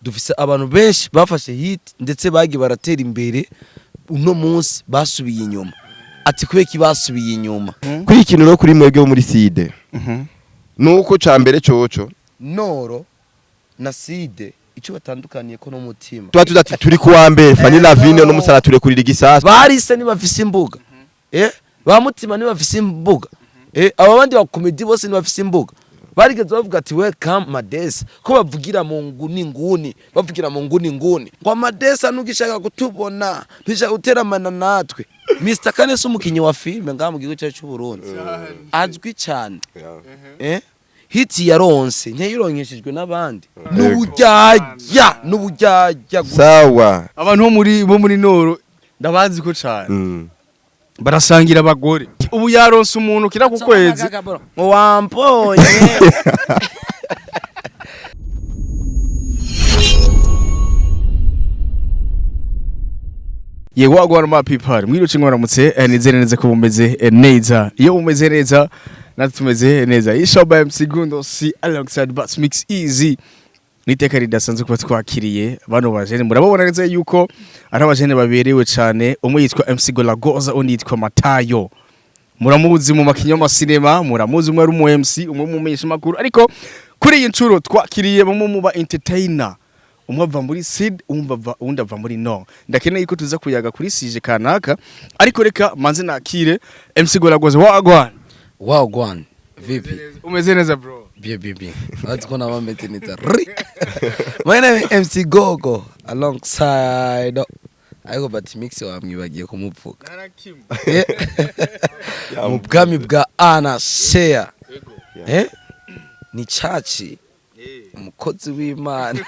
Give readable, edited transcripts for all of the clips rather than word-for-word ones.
Dufise abantu benshi bafashe hit, ndetse bagiye baratera imbere, uno munsi basubiye inyuma. Ati kubera iki basubiye inyuma? Kuri ikintu rero, kuri mwebwe bo muri Sud, nuko ca mbere coco Nord na Sud, icyo batandukaniye ko n'umutima. Tuba tuzi ati turi kuwa mbere, Fanny Lavine no musara turekurira igisasu. Barise ntibafise imbuga, ba mutima ntibafise imbuga, aba bandi ba comedy bose ntibafise imbuga. Barigeze bavuga ati "Welcome Madesa", ko bavugira mu nguni nguni, bavugira mu nguni nguni ngo Amadesa ntugishaka kutubona, ntugishaka guteramana natwe. Mr Kane si umukinyi wa filime ngaha mu gihugu cyacu cy'u Burundi azwi cyane? Hit yaronse ntiyironkeshejwe n'abandi, n'uburyarya, n'uburyarya gusa. Sawa. Abantu bo muri Nord ndabazi ko cyane barasangira abagore. Ubu yaronse umuntu kira ku kwezi. Ngo wamponye. Ye wagwan ma people, mwiriwe, mwaramutse, nizere neza ko mumeze neza. Iyo umeze neza, natwe tumeze neza. Ishoba MC Gundo si alongside Bats Mix Easy. Niteka ridasanzwe kuba twakiriye bano bajene. Murababona neza yuko ari abajene baberewe cyane. Umwe yitwa MC Golagoza, undi yitwa Matayo. Muramuzi mu makinyoma cinema, muramuzi. Umwe ari umu MC, umwe mu menyesha makuru. Ariko kuri iyi ncuro twakiriye bamwe mu ba entertainer. Umwe ava muri Sud, uwundi ava muri Nord. Ndakeneye ko tuza kuyaga kuri sujet kanaka, ariko reka manze nakire MC Golagoza. Wagwan? Wagwan, vipi? Umeze neza, bro? Bien, bien, bien. Urazi ko naba meze neza. Ri. My name is MC Gogo alongside, ariko Batimix wamwibagiye kumuvuga. Mu bwami bwa Ana Share. Eh? Ni chachi umukozi w'Imana.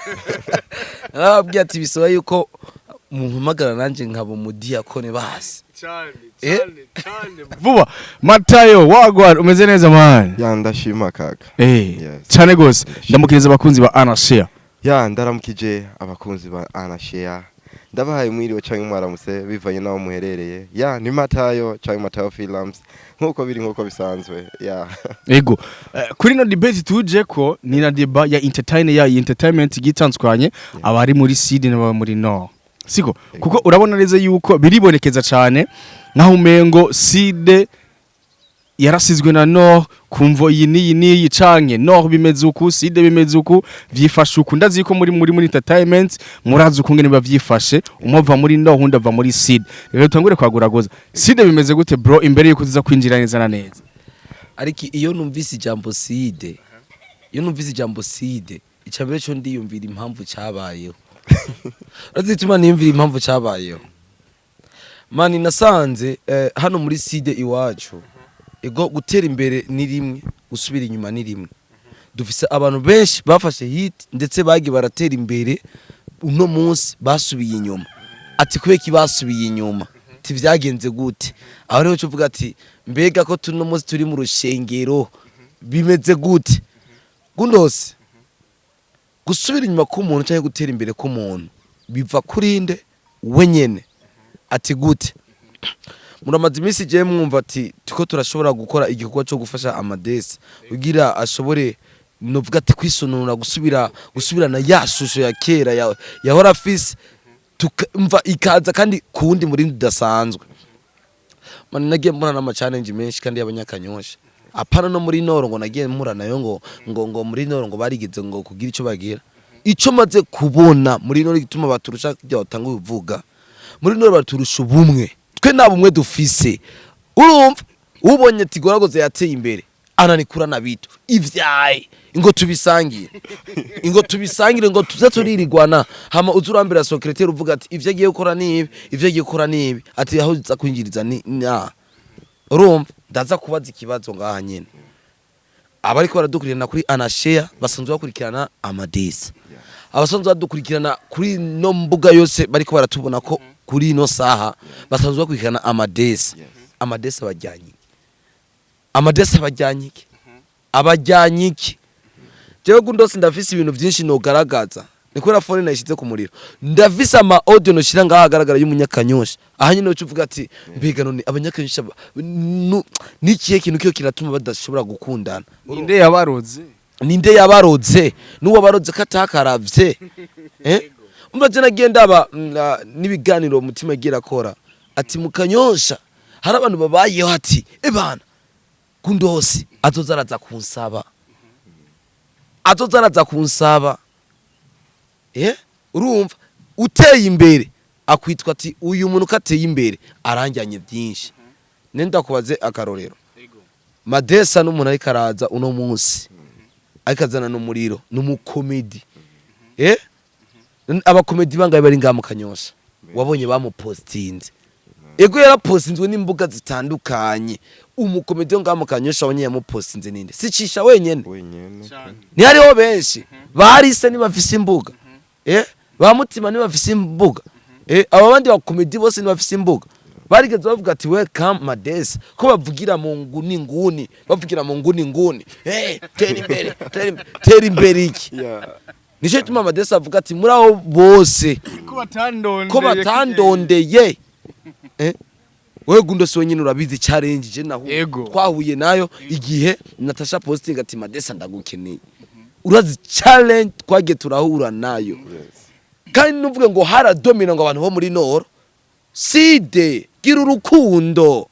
Narababwiye ati bisaba yuko mumpamagara nanjye nkaba umudiyakoni basi. Cyane. Cyane, cyane vuba. Matayo, wagwan, umeze neza, man? Ya, ndashima kaka. Yes. Cyane gose. Ndamukiriza abakunzi ba Ana Share. Ya, ndaramukije abakunzi ba Anashare, ndabahaye mwiriwe canke mwaramutse bivanye n'aho muherereye. Ya, ni Matayo canke Matayo Films, nkuko biri, nkuko bisanzwe, ya. Ego. Kuri no debate tuje ko ni na débat ya entertain, ya entertainment gitandukanye, abari muri Sud n'abari muri Nord. Siko kuko urabona neza yuko biribonekeza cyane nkaho umengo Sud yarasizwe na Nord kumvo iyi niyi niyi, canke Nord bimeze uku, Sud bimeze uku, vyifashe uku. Ndazi ko muri entertainment murazi uko ngene biba vyifashe. Umwe ava muri Nord, undi ava muri Sud. Rero tangure kwaguragoza. Sud bimeze gute, bro, imbere yuko tuza kwinjira neza na neza? Ariko iyo numvise ijambo Sud, iyo numvise ijambo Sud, icambere cyo ndiyumvira impamvu cyabayeho. Urazi ituma niyumvira impamvu cyabayeho? Mani nasanze hano muri Sud iwacu, ego, gutera imbere ni rimwe, gusubira inyuma ni rimwe. Dufise abantu benshi bafashe hit, ndetse bagiye baratera imbere, uno munsi basubiye inyuma. Ati kubera iki basubiye inyuma? Ati vyagenze gute? Aho niho uvuga ati mbega ko tuno munsi turi mu rushengero, bimeze gute? Gundose, gusubira inyuma k'umuntu cyangwa gutera imbere k'umuntu biva kuri nde we nyene. Ati gute? Muramaze iminsi igiye mwumva ati tuko turashobora gukora igikorwa cyo gufasha Amadesi kugira ashobore, novuga ati kwisununura, gusubirana ya shusho ya kera yahora afise, tukamva ikaza kandi ku wundi murindi udasanzwe. Mani nagiye mbona n'ama challenge menshi kandi y'abanyakanyosha, apana no muri Nord, ngo nagiye mpura nayo ngo muri Nord ngo barigeze ngo kugira ico bagira. Ico maze kubona muri Nord gituma baturusha kujya batanga ubivuga, muri Nord baturusha ubumwe, twe nta bumwe dufise. Urumva ubonye ati Goragoze yateye imbere, ananikura na bito ivyaye ngo tubisangire, ngo tubisangire, ngo tuze turirigwana. Hama uze urambira secrétaire uvuga ati ivyo agiye gukora ni ibi, ivyo agiye gukora ni ibi, ati aho uza kwinjiriza ni na. Urumva ndaza kubaza ikibazo ngaha nyene. Abariko baradukurikirana kuri Anashare basanzwe bakurikirana Amadesi, abasanzwe badukurikirana kuri no mbuga yose bariko baratubona ko kuri ino saha basanzwe bakurikirana Amadesi. Amadesi abajyanye iki? Amadesi abajyanye iki? Abajyanye iki? Jewe gundose ndafise ibintu byinshi nogaragaza, ni kubera phone nayishize ku muriro. Ndafise ama audio noshira ngaha agaragara y'umunyakanyosha. Aha nyine uca uvuga ati mbega none abanyakanyosha nikihe kintu kiyo kiratuma badashobora gukundana? Ninde yabaroze? Ninde yabaroze? N'uwo baroze ko atakaravye? Umva, je nagiye ndaba n'ibiganiro Mutima agira akora, ati mu Kanyosha hari abantu babayeho, ati ebana Gundosi azoza araza kunsaba, azoza araza kunsaba. Urumva uteye imbere akwitwa ati uyu muntu ko ateye imbere aranjyanye byinshi. Nenda kubaze akarorero: Madesa n'umuntu ariko araza uno munsi, ariko azana n'umuriro, n'umukomedi. Abakomedi bangahe bari ngaha mu Kanyosha wabonye bamupostinze? Ego, yarapostinzwe n'imbuga zitandukanye. Umukomedi wo ngaha mu Kanyosha wabonye yamupostinze ninde? Sicisha wenyene? Wenyene. Ntihariho benshi barise ntibafise imbuga? Ba Mutima ntibafise imbuga? Aba bandi bakomedi bose ntibafise imbuga? Barigeze bavuga ati "Welcome Madesa"? Ko bavugira mu nguni nguni, bavugira mu nguni nguni, tera imbere, tera imbere, tera imbere iki? Nico gituma Madesa avuga ati muri abo bose ko batandondeye. Ko batandondeye. Wewe Gundo si wenyine urabizi challenge je nahu Yego. twahuye nayo igihe Natasha posting ati "Madesa ndagukeneye". Urazi challenge twagiye turahura nayo. Kandi nuvuge ngo haradomina ngo abantu bo muri Nord Sud, gira urukundo.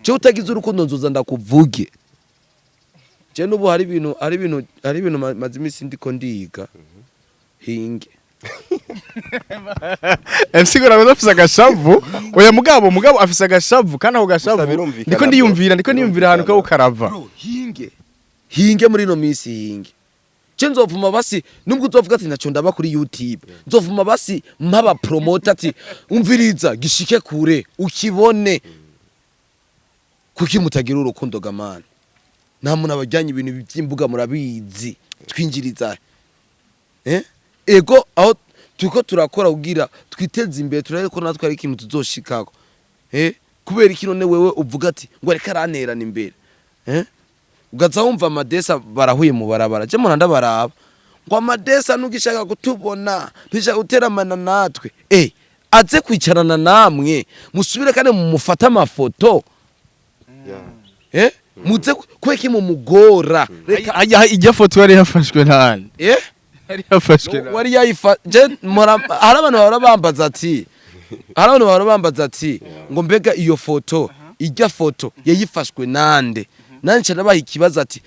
Je utagize urukundo nzoza ndakuvuge. Je nubu hari ibintu maze iminsi ndiko ndiga hinge. MC Gora afise agashavu. Oya, mugabo afise agashavu, kandi ako gashavu Gusa birumvikana, ndiko bro. ndiyumvira, ndiko ndiyumvira ahantu ko karava. Bro, hinge hinge, muri ino minsi hinge. Je nzovuma basi, nubwo uzovuga ati ntaco ndaba kuri YouTube, nzovuma basi mpaba promoter ati umviriza gishike kure ukibone. Kuki mutagira urukundo gamana? Nta muntu abajyanye ibintu by'imbuga, murabizi twinjiriza. Ego, aho turiko turakora kugira twiteze imbere, turabe ko natwe ari ikintu tuzoshikako. Kubera iki none wewe uvuga ati ngo reka aranterana imbere? Ugaza wumva Amadesa barahuye mu barabara, je mura ndabaraba ngo Amadesa ntugishaka kutubona, ntugishaka guteramana natwe. Aze kwicarana namwe, musubire kandi mumufate amafoto. Muze kweki mumugora, reka. Hajya ijya foto yari yafashwe ntani? Yari yafashwe nani? Wari yayifa je mpora, hari abantu bahora bambaza ati, hari abantu bahora bambaza ati ngo mbega iyo foto, ijya foto yayifashwe nande? Nanje nabaha ikibazo ati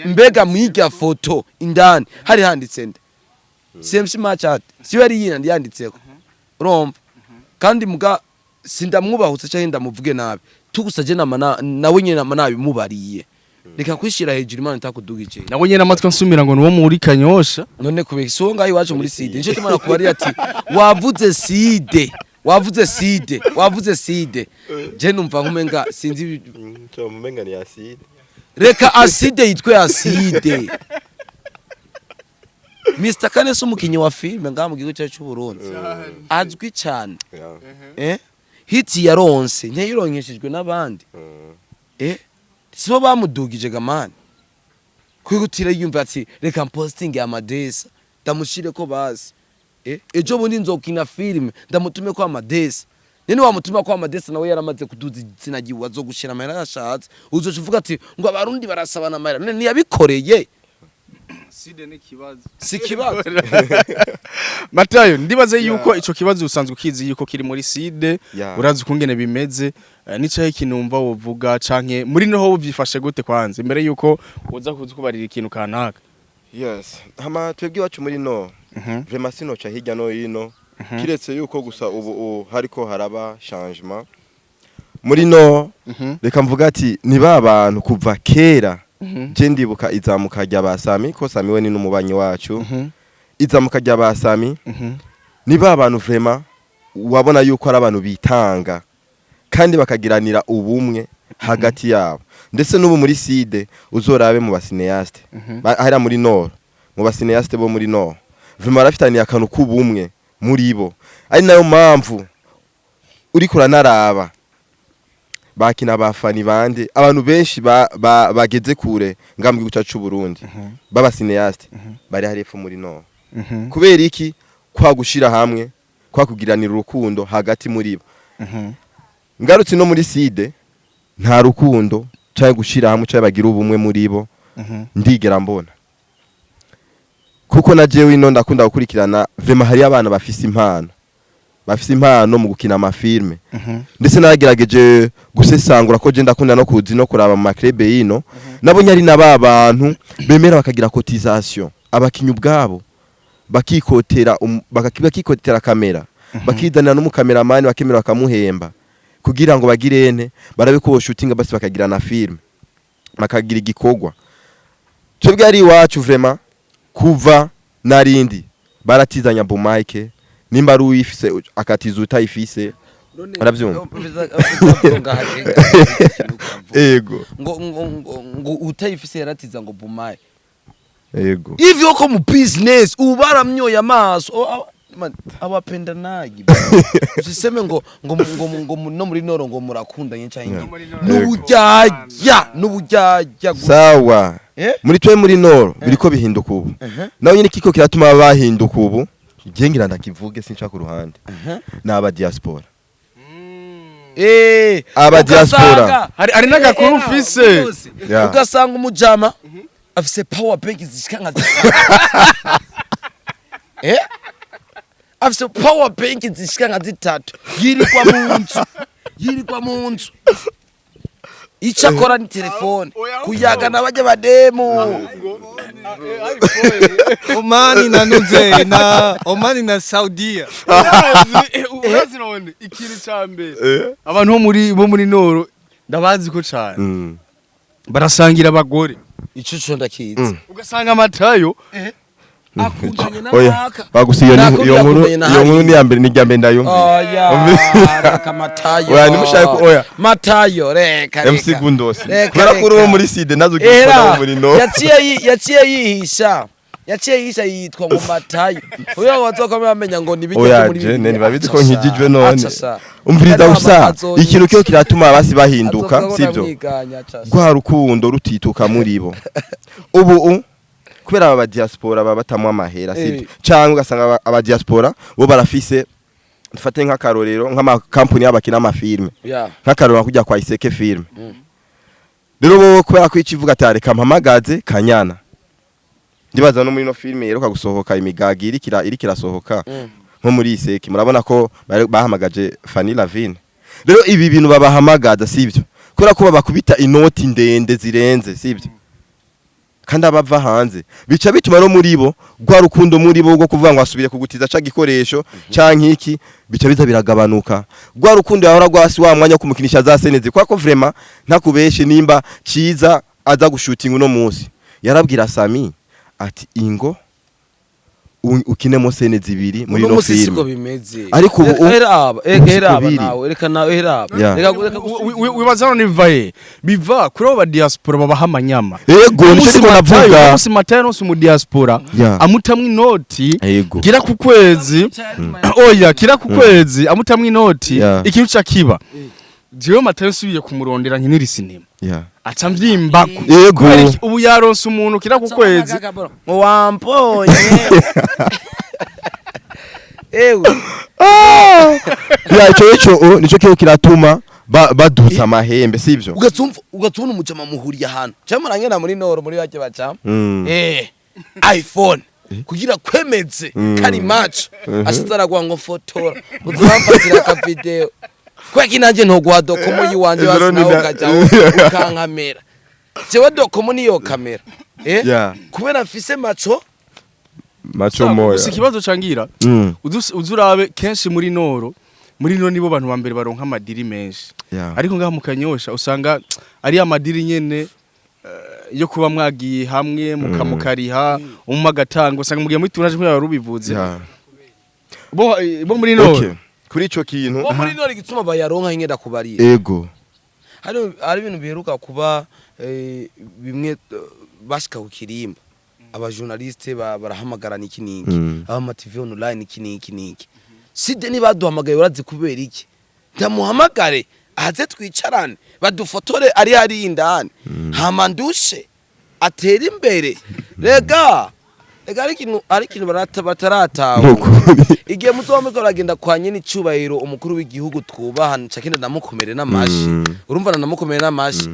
mbega mw'irya foto indani hari handitse nde? CMC Machat siyo yari yindi yanditseko? Urumva kandi muga sindamwubahutse cyangwa ndamuvuge nabi, tugusa je nama nawe nyene nama nabimubariye, reka kwishira hejuru, Imana itakudugije. Nabo nyene amatwi ansumira ngo nuwo muri Kanyosha. None kubera si wowe ngaho iwacu muri Sud? Nico tumara kubari ati wavuze Sud, wavuze Sud, wavuze Sud, je numva nkumenga sinzi Cyo mumenga ni acide. Reka acide yitwe acide. Mr Kane si umukinyi wa filime ngaha mu gihugu cyacu cy'u Burundi azwi cyane? Hit yaronse ntiyironkeshejwe n'abandi. Sibo bamudugije gamani kwihutira yumva ati reka mpostinge Amadesa ndamushire ko basi. Ejo bundi nzokina filime ndamutume ko Amadesa. Nene wamutuma ko Amadesa nawe yaramaze kuduza izina ryiwe, azogushira amahera yashatse. Uzoca uvuga ati ngo abarundi barasabana amahera. None ntiyabikoreye? Side ni kibazo. Si kibazo. Matayo, ndibaze yuko ico kibazo usanzwe ukizi yuko kiri muri Sud. Urazi ukungene bimeze. Nicaye ikintu wumva wovuga canke muri noho byifashe gute kwanza imbere yuko uza kuza kubarira ikintu kanaka? Yes, hama twebwe iwacu muri no vraiment sinoca hirya no hino, kiretse yuko gusa ubu hariko haraba changement muri no. Reka mvuga ati ni ba bantu kuva kera. Je ndibuka izamuka rya ba Sami, ko Sami we ni n'umubanyi wacu. Izamuka rya ba Sami, ni ba bantu vraiment wabona yuko ari abantu bitanga kandi bakagiranira ubumwe hagati yabo. Ndetse n'ubu muri Sud uzorabe mu ba cinéastes hariya muri Nord, mu ba cinéastes bo muri Nord, vraiment barafitaniye akantu k'ubumwe muri bo. Ari nayo mpamvu uriko uranaraba bakina bafani bande, abantu benshi bageze kure ngaha mu gihugu cyacu c'u Burundi b'aba cinéastes bari hariya epfo muri Nord. Kubera iki? Kwa gushira hamwe, kwa kugiranira urukundo hagati muri bo. Ngarutse no muri Sud, nta rukundo cyangwa gushira hamwe cyangwa bagira ubumwe muri bo ndigera mbona. Kuko na jewe ino ndakunda gukurikirana, vraiment hari abana bafise impano mu gukina ama films. Ndetse naragerageje gusesangura ko je ndakunda no kuzi no kuraba mu ma clubs yino, nabonye ari na ba bantu bemera bakagira cotisation, abakinyi ubwabo bakikotera bakikotera kamera, bakizanira n'umukameramani, bakemera bakamuhemba kugira ngo bagire ene barabe ko shooting basi, bakagira na film, bakagira igikorwa. Twebwe ari iwacu, vraiment kuva narindi baratizanya boom mic, nimba ari uyifise akatiza utayifise. Uravyumva? Ego. Ngo utayifise yaratiza ngo bumaye. Ego. Ivyo ko mu business ubu baramyoye amaso. Oh, man, abapenda nagi usiseme ngo no muri noro ngo murakundanye canke n'ubujyajya n'ubujyajya gusa. Sawa. Eh? Muri twe muri noro biriko bihinduka ubu. Nawe nyine kiko kiratuma bahinduka ubu, je ngira ndakivuge, sinca ku ruhande, n'aba diaspora. Aba diaspora. Hari n'agakuru mfise. Rwose. Yeah. Ugasanga umujama afise power bank zishika nka zitatu, afise power bank zishika nka zitatu, yirirwa mu nzu, icyo akora ni telefone kuyaga n'abajya bademu. Omani na nuze na Omani na Saudia. Urazi none ikintu ca mbere, abantu bo muri noro ndabazi ko cane barasangira abagore. Ico co ndakizi. Ugasanga amatayo Akundanye Oya, n'aka. bagusa iyo Nakubwiye iyo nkuru akundanye na iyo nkuru hariya. ni ya mbere, ni irya mbere ndayumvise. Oya, reka Matayo. Oya, nimushake, oya. Matayo, reka MC reka. Gundosi, Reka, kubera ko uri uwo reka. muri side nazo Era ugikora wo muri no yaciye yihisha yitwa ngo Matayo kugira ngo bazokombe bamenya ngo ni bijya Oya, muri je Bibiliya. ntibabizi ko Aca sha, nkijijwe none. aca sha. Umviriza Ari gusa, ikintu kiyo kiratuma basi bahinduka, azoza sivyo? ndamwiganya, aca sha. Rwa rukundo rutituka muri bo ubu kubera aba diaspora baba batamwa amahera, sivyo? Cyangwa ugasanga aba diaspora bo barafise, dufate nk'akarorero nk'amakampuni y'abakina ama films, nk'akarorero kujya kwa Iseke Film. Rero bo kubera ko ikivuga ati reka mpamagaze Kanyana, ndibaza no muri no film yeruka gusohoka imigagi iriko irasohoka, nko muri Iseke murabona ko bahamagaje Fanny Lavine. Rero ibi bintu babahamagaza, sivyo, kubera ko babakubita inoti ndende zirenze, sivyo, kandi abava hanze bica bituma no muri bo rwa rukundo muri bo rwo kuvuga ngo asubire kugutiza ca gikoresho canke iki, bica biza biragabanuka. Rwa rukundo yahora rwasi wa mwanya wo kumukinisha za senezi, kwa ko vraiment ntakubeshe, nimba ciza aza gushutinga uno munsi, yarabwira Sami ati ingo ukinemo scènes zibiri muri Uno no musi siko film. bimeze. Ariko ubu Reka eraba, reka ubu siko eraba biri. nawe, reka nawe eraba. Yeah. Reka Wibaza none biva he? Biva kuri abo ba diaspora babaha amanyama. Ego, nico Umunsi ndiko Matayo, navuga. umunsi Matayo aronse umu diaspora amutamwo inoti kira ku kwezi, oya, kira ku kwezi amutamwo inoti. Ikintu ca kiba jewe Matayo nsubiye kumurondera nkinira sinema, aca mvyimbako. Kubera iki? Ubu yaronse umuntu kira ku kwezi. Ngo wamponye ewe. Ya, ico nico kiho kiratuma baduza amahembe, sivyo? Ugatsumva umujama muhuriye ahantu cyangwa murangena muri noro muri bake bacamo iPhone kugira kwemeze kari match, ashize aragwa ngo fotora uzuramfatira ka video kweki nanje ntoguha dokomo yiwanje Ivyo basi ni nawe ukaja ukankamera jewe dokomo niyo kamera kubera mfise macho. Macho moya. Gusa ikibazo cangira, uze urabe kenshi muri noro, muri noro nibo bantu ba mbere baronka ama deal menshi. Ariko ngaha mu Kanyosha usanga ari ama deal nyene yo kuba mwagiye hamwe mukamukariha umwe agatanga, usanga mugiye muri tournage nk'uko rubivuze. Bo muri noro. Okay. Kuri ico kintu Bo muri noro igituma bayaronka nkenda kubarira. Hari ibintu biheruka kuba, bimwe bashika ku kirimba, abajournaliste barahamagarana iki n'iki, aba TV online iki n'iki n'iki. Side nibaduhamagaye, urazi kubera iki? Ndamuhamagare aze twicarane badufotore ari hari indani, hama ndushe atere imbere rega. Ega ari ikintu batarataha. Nukuri. Igihe muzoba muriko muragenda kwa nyene icubahiro umukuru w'igihugu twubaha, nca kenda ndamukomere n'amashi. Urumva, namukomere n'amashi.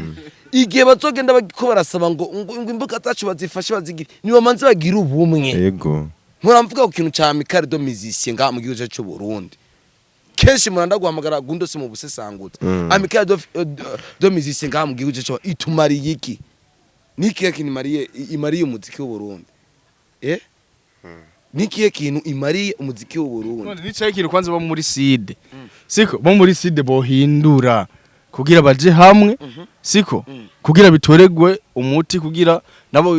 Igihe bazogenda bariko barasaba ngo imbuga zacu bazifashe bazigire, nibamanze bagire ubumwe. Muramvuga ku kintu ca Amicale des Musiciens ngaha mu gihugu cyacu c'u Burundi. Kenshi muranda guhamagara gundo si mu busesangutse. Amicale des Musiciens ngaha mu gihugu cyacu itumariye iki? Nikihe kintu imariye umuziki w'u Burundi? Nikihe kintu imariye umuziki w'u Burundi? None nicaye ikintu kwanza bo muri Sud, siko bo muri Sud bohindura kugira baje hamwe, siko kugira bitoregwe umuti, kugira nabo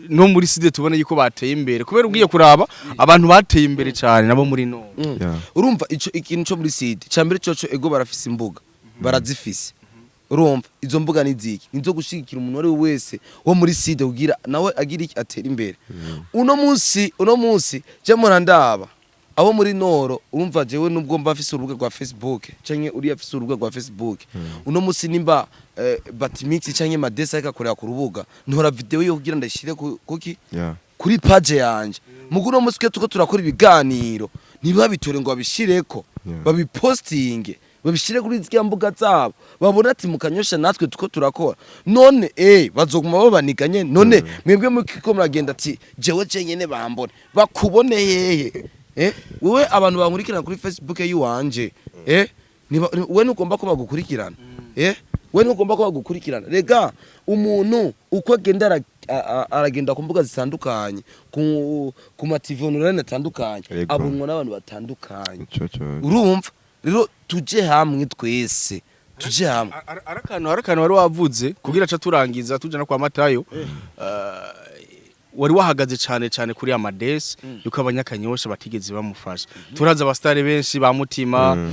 no muri Sud tubone yuko bateye imbere, kubera ugiye kuraba abantu bateye imbere cyane nabo muri no Urumva, ico ikintu co muri Sud cambere coco, ego, barafise imbuga, barazifise. Urumva, izo mbuga ni ziki? Nizo gushigikira umuntu ari we wese wo muri Sud kugira nawe agira iki, atera imbere. Uno munsi je mpora ndaba abo muri Nord. Urumva, jewe nubwo mba mfise urubuga rwa Facebook canke uriya afise urubuga rwa Facebook, uno munsi nimba Batimix canke Madesa ariko akorera ku rubuga, ntora video yo kugira ndayishire kuki kuri page yanje. Mugu uno munsi twe tuko turakora ibiganiro, ntibabitore ngo babishireko, babipostinge, babishire kuri ziriya mbuga zabo, babona ati mukanyosha natwe tuko turakora. None bazoguma babaniganye. None mwebwe mukiko muragenda ati jewe jenyene bambone, bakubone hehe? Wewe abantu bankurikirana kuri Facebook yiwanje, niba we ntugomba ko bagukurikirana, we ntugomba ko bagukurikirana. Rega umuntu uko agenda aragenda ku mbuga zitandukanye, ku ma TV online atandukanye, abonwa n'abantu batandukanye. Ico co. Urumva rero, tuje hamwe twese, tuje hamwe. Ari akantu wari wavuze kugira aca turangiza tuja no kwa Matayo. Wari wahagaze cyane cyane kuri Amadesi, yuko abanyakanyosha batigeze bamufasha. Turaza abastare benshi ba Mutima,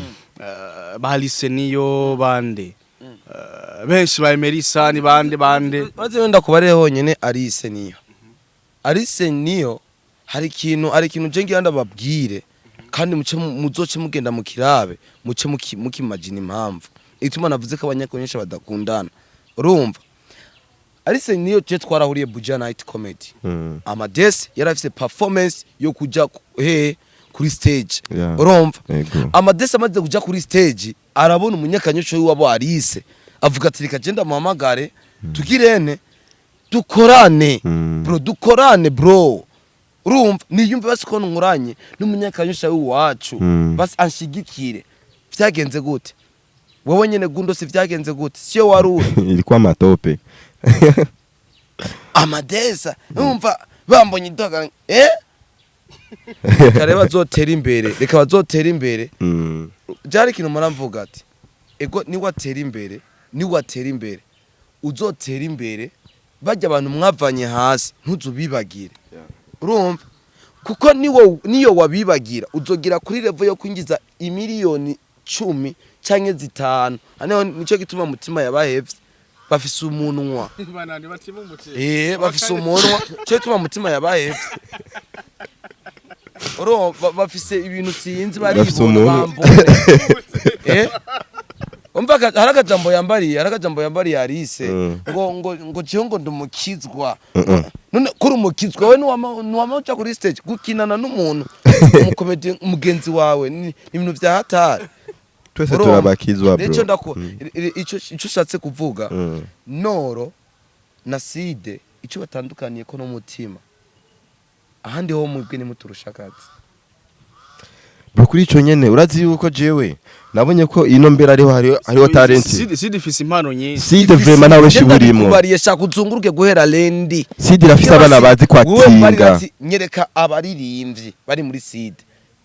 ba Alice, niyo bande, benshi ba Emerisa ni bande bande. Maze wenda kuba ari honyine Alice niyo, Alice niyo. Hari ikintu je ngira ndababwire, kandi muce muzoce mugenda mu kirabe, muce mukimagine impamvu ituma navuze ko abanyakonyesha badakundana. Urumva, Alice niyo je twarahuriye Buja Night Comedy. Amadesi yari afise performance yo kuja he kuri stage. Urumva, Amadesi amaze kuja kuri stage, arabona umunyakanyosho w'iwabo Alice, avuga ati reka je ndamuhamagare tugirene dukorane. Bro, dukorane bro. Urumva, niyumve basi ko nkuranye n'umunyakanyosha w'iwacu, basi anshigikire. Vyagenze gute? Wowe nyene gundo, si vyagenze gute? Siyo wari uri? Ilikuwa matope. Amadesa, urumva, bambonye idoga, reka rero bazotera imbere, reka bazotera imbere. Byari ikintu muramvuga ati ego niwatera imbere, niwatera imbere, uzotera imbere bajya abantu mwavanye hasi, ntuzubibagire. Urumva, kuko niwo niyo wabibagira, uzogira kuri level yo kwinjiza imiliyoni 10 canke 5. Hano nico gituma mutima yabahevye, bafise umunwa. Bafise umunwa, cyo gituma mutima yabahevye. Urumva, bafise ibintu sinzi. Bafise Baribona. umunwa. Bambone. Umva, hari akajambo yambariye Alice, ngo jewe ngo ndumukizwa. None kuri umukizwa, we nuwama uca kuri stage gukinana n'umuntu umukomedi mugenzi wawe, ni ibintu vya hatari. Twese Urumva? turabakizwa bro. Nico ndako ico ushatse kuvuga. Nord na Sud ico batandukaniye ko n'umutima, ahandi ho mwebwe nimuturusha akazi. Bro, kuri ico nyene urazi yuko jewe nabonye ko ino mbere ariho hariho talent. Sud ifise impano nyinshi. Sud vraiment nawe shiburimo. Kubariye, shaka uzunguruke guhera lendi. Sud irafise abana bazi Wowe mbarira kwatinga. ati nyereka abaririmbyi bari muri Sud,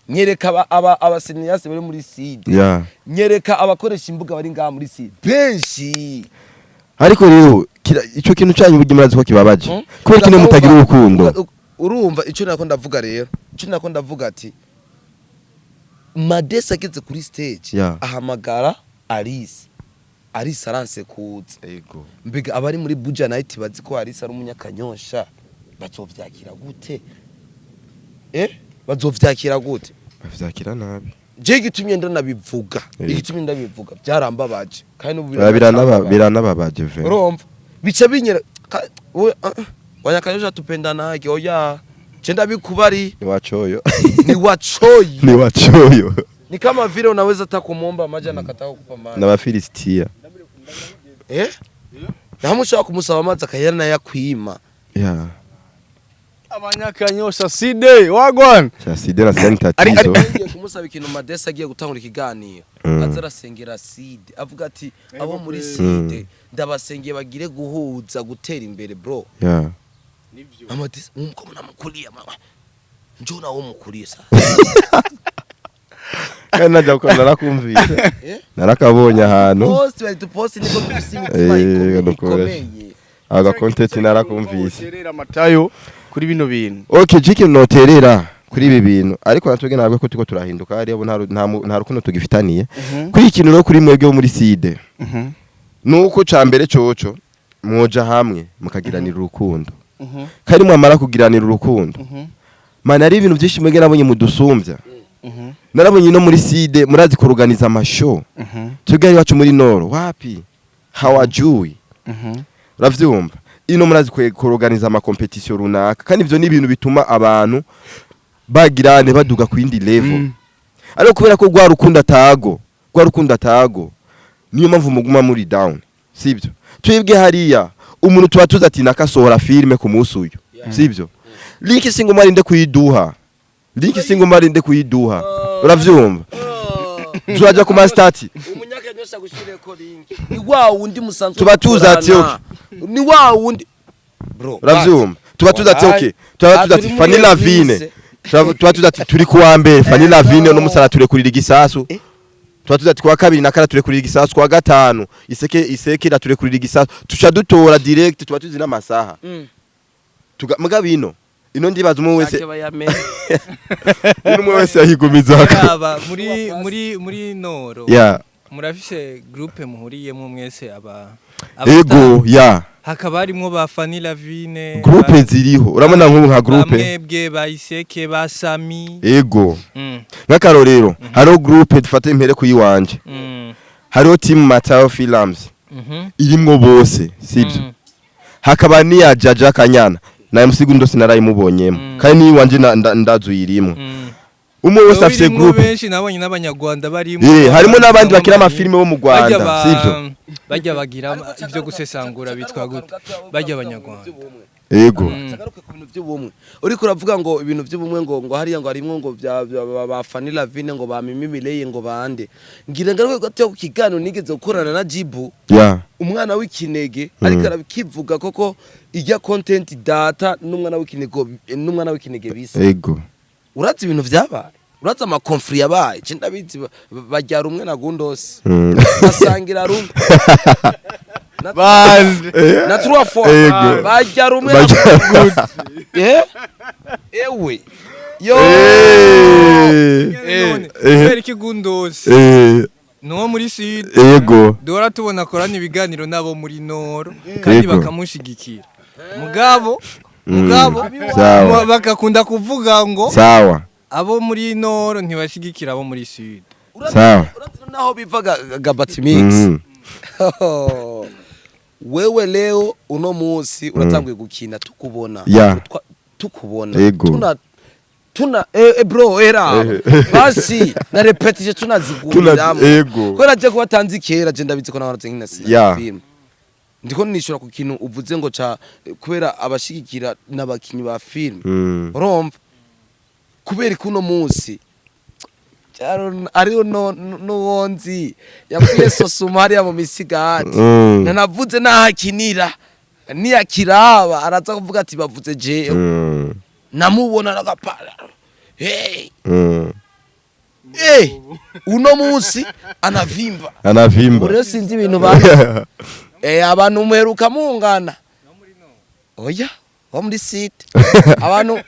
nyereka abaseniyasi bari muri Sud, nyereka abakoresha imbuga bari ngaha muri Sud benshi. Ariko rero ico kintu cyanyu burya murazi ko kibabaje, kubera kino mutagira urukundo. Urumva icyo nako ndavuga rero, icyo nako ndavuga ati Madesi ageze kuri stage, ahamagara Alice, Alice aranse kuza. Mbega abari muri Buja Night bazi ko Alice ari umunyakanyosha, bazovyakira gute? Bazovyakira gute? Bavyakira nabi. Je igitumye ndanabivuga, igitumye ndabivuga, byarambabaje kandi n'ubu biracyambabaje. Biranababaje vraiment. Urumva, bica binyera we wanyakanyosha tupenda nake oya. Je ndabikubari. Ni wachoyo. Ni wachoyo. Ni wachoyo. Ni kama vile unaweza hata kumwomba maji anakataa kukupa maji. N'abafilisitiya. Naho ushobora kumusaba amazi akayana yakwima. Yeah. Abanyakanyosha side wagwan. Cha side na sani Ari- tatizo. Ngiye kumusaba ikintu, Madesa agiye gutangura ikiganiro, aza arasengera side, avuga ati abo muri side ndabasengeye bagire guhuza, gutera imbere, bro. Amadesa umukobwa namukuriye, mama njoo nawo mukuriye sasa. Kandi najya ko narakumvise. Eh? Narakabonye ahantu. Post bari tupost niko dufise imitima Gakoresha. ikomeye. Aga content narakumvise. Uterera Matayo kuri bino bintu. Okay, jiki noterera kuri ibi bintu, ariko natwebwe ntabwo ko turiko turahinduka hariya nta rukundo tugifitaniye kuri iki kintu. No kuri mwebwe bo muri side, nuko ca mbere coco mwoja hamwe mukagiranira urukundo, kandi mwamara kugiranira urukundo, mana, ari ibintu byinshi mwebwe nabonye mudusumbya. Narabonye no muri side murazi kuruganiza amashow. Twebwe iwacu muri nord wapi, hawajui. Uravyumva, ino murazi kuruganiza amacompétition runaka, kandi ivyo ni ibintu bituma abantu bagirane baduga ku yindi level. Ariko kubera ko rwa rukundo atago, rwa rukundo atago, niyo mpamvu muguma muri down, sibyo? Twebwe hariya umuntu tuba tuzi ati nakasohora filme ku munsi uyu, sibyo? Link singoma arinde kuyiduha, link singoma arinde kuyiduha, uravyumva? Turaja ku ma statuts. Umunyakanyosha gushireko link ni wa wundi musanzwe Tuba tuzi ati mukorana. Ni wa wundi, bro. Uravyumva, tuba tuzi ati okay, tuba tuzi ati Turi muri Fanny Lavine. Eglise. Tuba tuzi ati turi kuwa mbere Fanny Lavine no musara turekurira igisasu. Tuba tuzi ati kuwa kabiri nakara turekurira igisasu, kuwa gatanu iseke iseke iraturekurira igisasu, tuca dutora direct, tuba tuzi n'amasaha. Tuga mugabo ino ndibaza umwe wese Shake bayamenye. Ino umwe wese yahigumizako. Yaba muri nord, murafise groupe muhuriyemo mwese aba Ego ya. Hakaba harimwo ba Fanny Lavine? Groupe ziriho, urabona nk'ubu nka groupe Bamwebwe ba Iseke, ba Sami. Ego. Nk'akarorero hariho groupe, dufate impere kuyiwanje, hariho team Matao Films, irimwo bose, sibyo? Hakaba niya Jaja Kanyana na MC Gundo, sinarayimubonyemo. Kandi niwanje ndazuyirimwo. Umwe wese afise Irimwo groupe. Benshi nabonye n'abanyarwanda barimo. Harimo n'abandi bakina amafilime bo mu Bajya Rwanda, sivyo? Bajya bagira ibyo gusesangura bitwa gute? Bajya abanyarwanda. Ego. Tagaruke ku bintu by'ubumwe. Uriko uravuga ngo ibintu by'ubumwe, ngo hariya ngo harimwo ngo bya ba Fanny Lavine, ngo ba Mimi Mileye, ngo bande. Ngira ngaruke gato ku kiganiro nigeze gukorana na Jibu, umwana w'ikinege, ariko arakivuga koko ijya content data n'umwana w'ikinege bisa. Urazi ibintu vyabaye, urazi amaconflits yabaye, je ndabizi, bajya rumwe na Gundosi, basangira rumwe Bande. Na trois fois. Bajya rumwe na ewe yo. None kubera iki Gundosi nuwo muri sud duhora tubona akorana ibiganiro n'abo muri nord kandi bakamushigikira, mugabo bagakunda kuvuga ngo abo muri nord ntibashigikira abo muri sud? Urazi naho biva Gabati Mix? Wewe leo uno munsi uratanguye gukina tukubona. Tukubona tuna bro era basi na répétition tunaziguriramo. Kubera je kuba tanzi kera, je ndabizi ko nahoraze nkina film, ndiko nishura ku kintu uvuze ngo ca kubera abashigikira n'abakinyi ba film. Urumva kubera ko uno munsi ariho nuwonzi yavuye sosuma hariya mu misigati, nanavuze n'aho akinira, niyakiraba araza kuvuga ati bavuze jewe. Namubona nagapara, hey. Hey, uno munsi anavimba. Anavimba. Ubu rero sinzi ibintu ba abantu muheruka mungana, oya, wo muri site abantu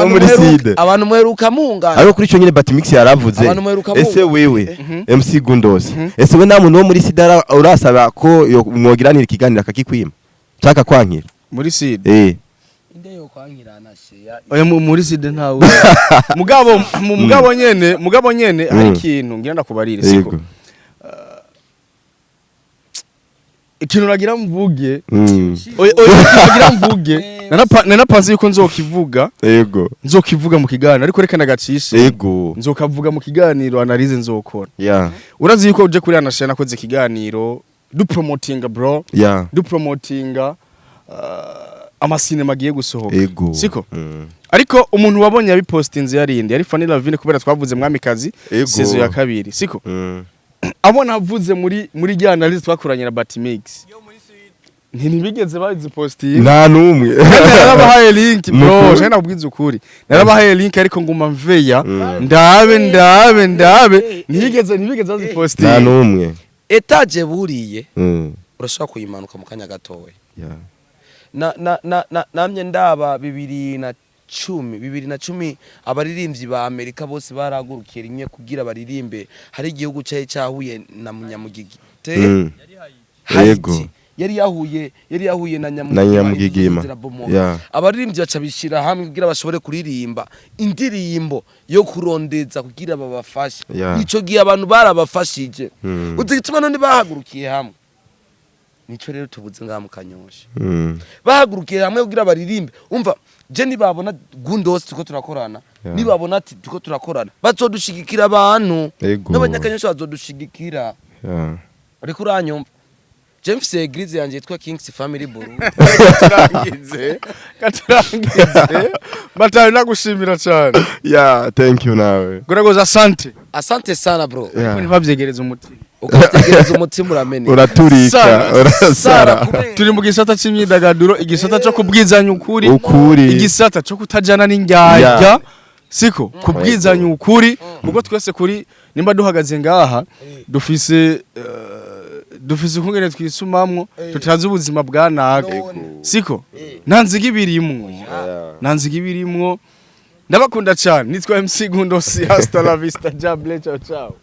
Muri side. Abantu muheruka mungana. Ariko kuri icyo nyine Batimix yaravuze. Abantu muheruka Ese mungana. wewe MC Gundos, ese we nta muntu wo muri side urasaba ko mwogiranira ikiganiro akakikwima cyaka kwankira? Muri sud? Inde yo kwankirana sheya? Oya, muri sud ntawe. Mugabo mugabo nyene hari ikintu ngira ndakubarire, siko? Yego. Ikintu nagira mvuge, oya oya, ikintu nagira mvuge, nanapanze yuko nzokivuga, nzokivuga mu kiganiro, ariko reka nagacishe. Nzokavuga mu kiganiro analyse nzokora. Urazi yuko uje kuri anasha nakoze ikiganiro dupromotinga, bro, dupromotinga amasinema agiye gusohoka, siko? Ariko umuntu wabonye yabipostinze yarinde yari Fanny Lavine, kubera twavuze Mwamikazi saison ya kabiri, siko? Abona avuze muri rya analyse twakoranye na Batimix, ntibigeze bazipostinga. Nta n'umwe. Narabahaye link, bro. Nukuri. Shaka nakubwiza ukuri, narabahaye link, ariko nguma mveya ndabe ndabe ndabe, ntibigeze Nta bazipostinga. n'umwe. Étage buriye, urashobora kuyimanuka mu kanya gatoya. Na namye ndaba 2010, 2010, abaririmbyi ba Amerika bose baragurukiye rimwe kugira baririmbe. Hari igihugu cyayi cyahuye na Munyamugigi te Haiti. Yari yahuye na Na Nyamugigima, Nyamugigima. inzu zirabomoka. Abaririmbyi baca bishira hamwe kugira bashobore kuririmba indirimbo yo kurondeza kugira babafashe. Ico gihe abantu barabafashije. Uzi igituma none bahagurukiye hamwe? Nico rero tubuze ngaha mu Kanyosha. Bahagurukiye hamwe kugira baririmbe. Umva, je nibabona Gundos tuko turakorana, nibabona ati tuko turakorana, bazodushigikira abantu. N'abanyakanyosha bazodushigikira. Uriko uranyumva? Je mfise église yanje yitwa Kings Family Burundi. Katurangize, katurangize batawe, nagushimira cyane. Yeah, thank you nawe. Goragoza, asante. Asante sana, bro. Ntibavyegereza umutima. Ukategereza umutima urameneka. Uraturika. Sara. Urasara. Sara, kubera Turi mu gisata c'imyidagaduro, igisata co kubwizanya ukuri, Ukuri. igisata co kutajana n'indyarya, siko? Kubwizanya ukuri, kuko twese kuri nimba duhagaze ngaha dufise ukungene twisumamwo, tutazi ubuzima bwa naka, siko? Nta nziga ibirimwo, nta nziga ibirimwo. Ndabakunda cyane, nitwa MC Gundosi. Hasta la vista, jable, ciao ciao.